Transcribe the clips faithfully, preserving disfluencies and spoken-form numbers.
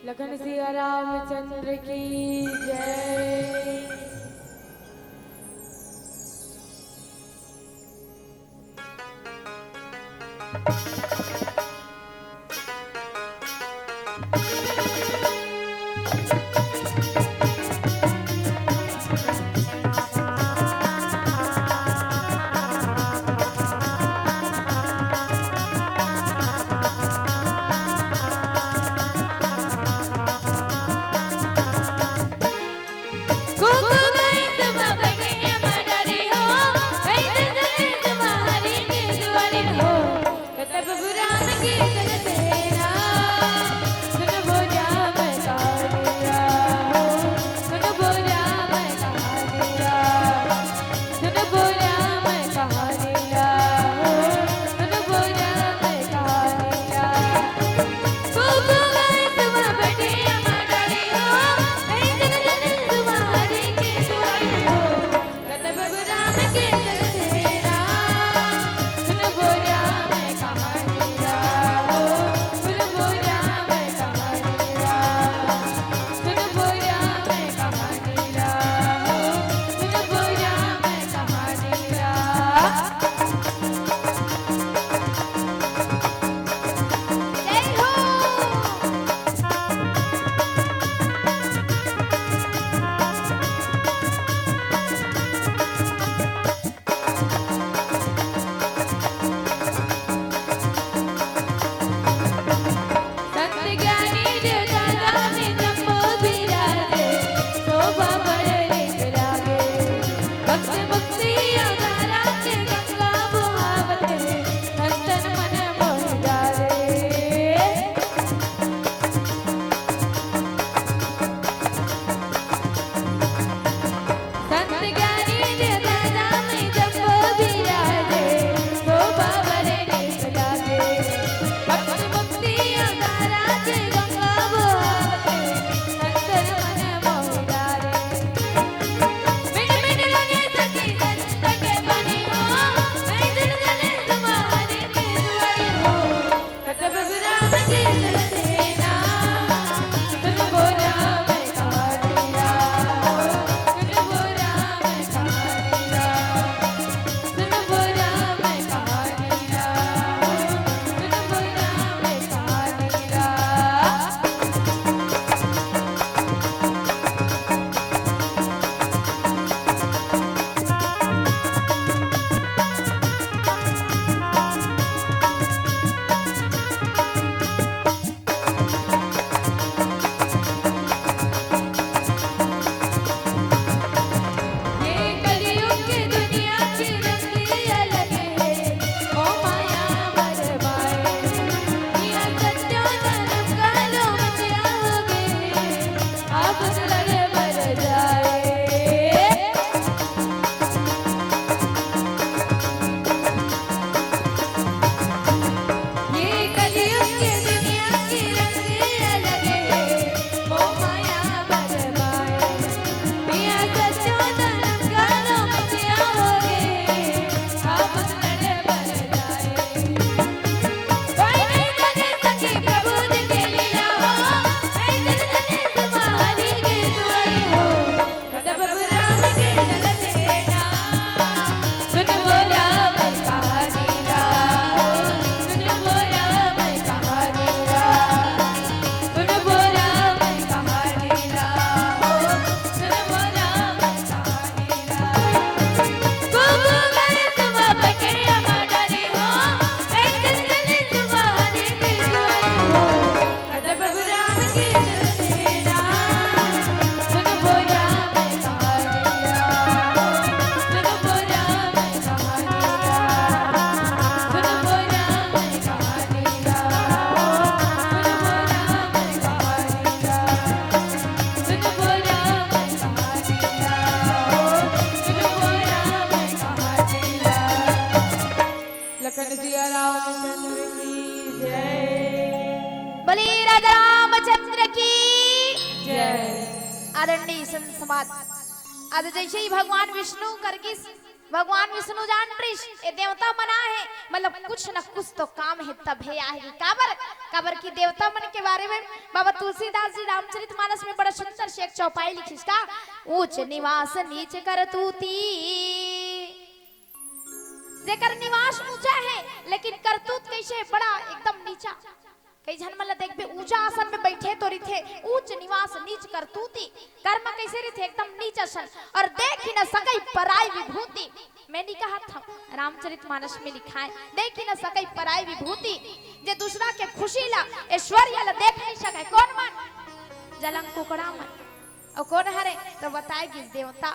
लखन सिया रामचंद्र की जय। लखन सिया रामचंद्र की जय। बोलिए राजा रामचंद्र की जय। आदरणीय संत समाज, आज जैसे ही भगवान विष्णु करके भगवान विष्णु जान रिस, ए देवता मन आए हे, मतलब कुछ न कुछ तो काम हे, तभे आए हे। काबर? काबर कि देवता मन के बारे में बाबा तुलसीदास जी रामचरित मानस में बड़ा सुंदर से एक चौपाई लिखिस का, ऊंच निवास नीच करतूती। जेकर निवास ऊंचा हे, लेकिन करतूत कैसे हे? बड़ा एकदम नीचा। कई झन मन ला देखबे, ऊंचा आसन में बैठे तो रहिथे, ऊंच निवास नीच करतूती। कर्म कैसे रहिथे? एकदम नीच आसन। और देखी न सकई पराई विभूति। मैं नहीं कहत हंव, रामचरित मानस में लिखाय, देखी न सकई पराई विभूति। जे दूसरा के खुशी ला, ऐश्वर्य ला देख नहीं सके। कोन मन? जलंग कुकड़ा मन। अउ कोन हरे? तो बताय गिस देवता।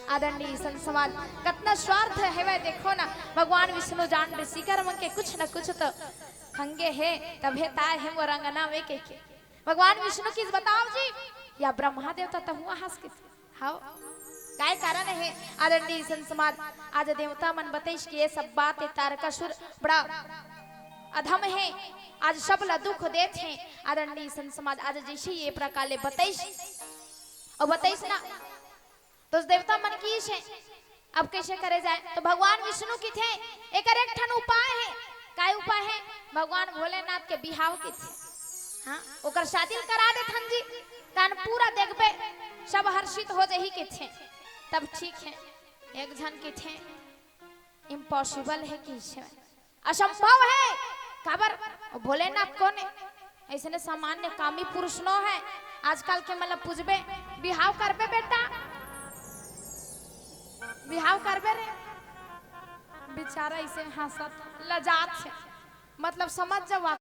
आदरणीय संत समाज, कतना स्वार्थ हेवय, देखो ना, भगवान विष्णु जान रिस, एकर मन के कुछ न कुछ तो खंगे हे, तभे त आय हे मोर अंगना में कहिके। भगवान विष्णु किस बताव जी, या ब्रह्मा देवता तहूं आहस किस? हव। काय कारण हे? आदरणीय संत समाज, आज देवता मन बतइस कि ये सब बात, ये तारकासुर बड़ा अधम हे, आज सब ला दुख देत हे। आदरणीय संत समाज, आज जैसे ये प्रकार ले बतइस, अउ बतइस ना, तो देवता मन किस हे, अब कैसे करे जाए? तो भगवान विष्णु किथे, एकर एक ठन उपाय हे। काय उपाय हे? भगवान भोलेनाथ के बिहाव किथे। हाँ, ओकर शादी करा देथन जी, तहन पूरा देखबे, सब हर्षित हो जही किथे। तब ठीक हे। एक झन किथे, impossible हे, किसे असंभव हे। काबर? भोलेनाथ कोन हे? अइसने सामान्य कामी पुरुष नो हे। आजकल के मन ला पूछबे, बिहाव करबे बेटा? बिहाव करबे रे? बेचारा अइसे हंसत, लजात हे। मतलब समझ जावा।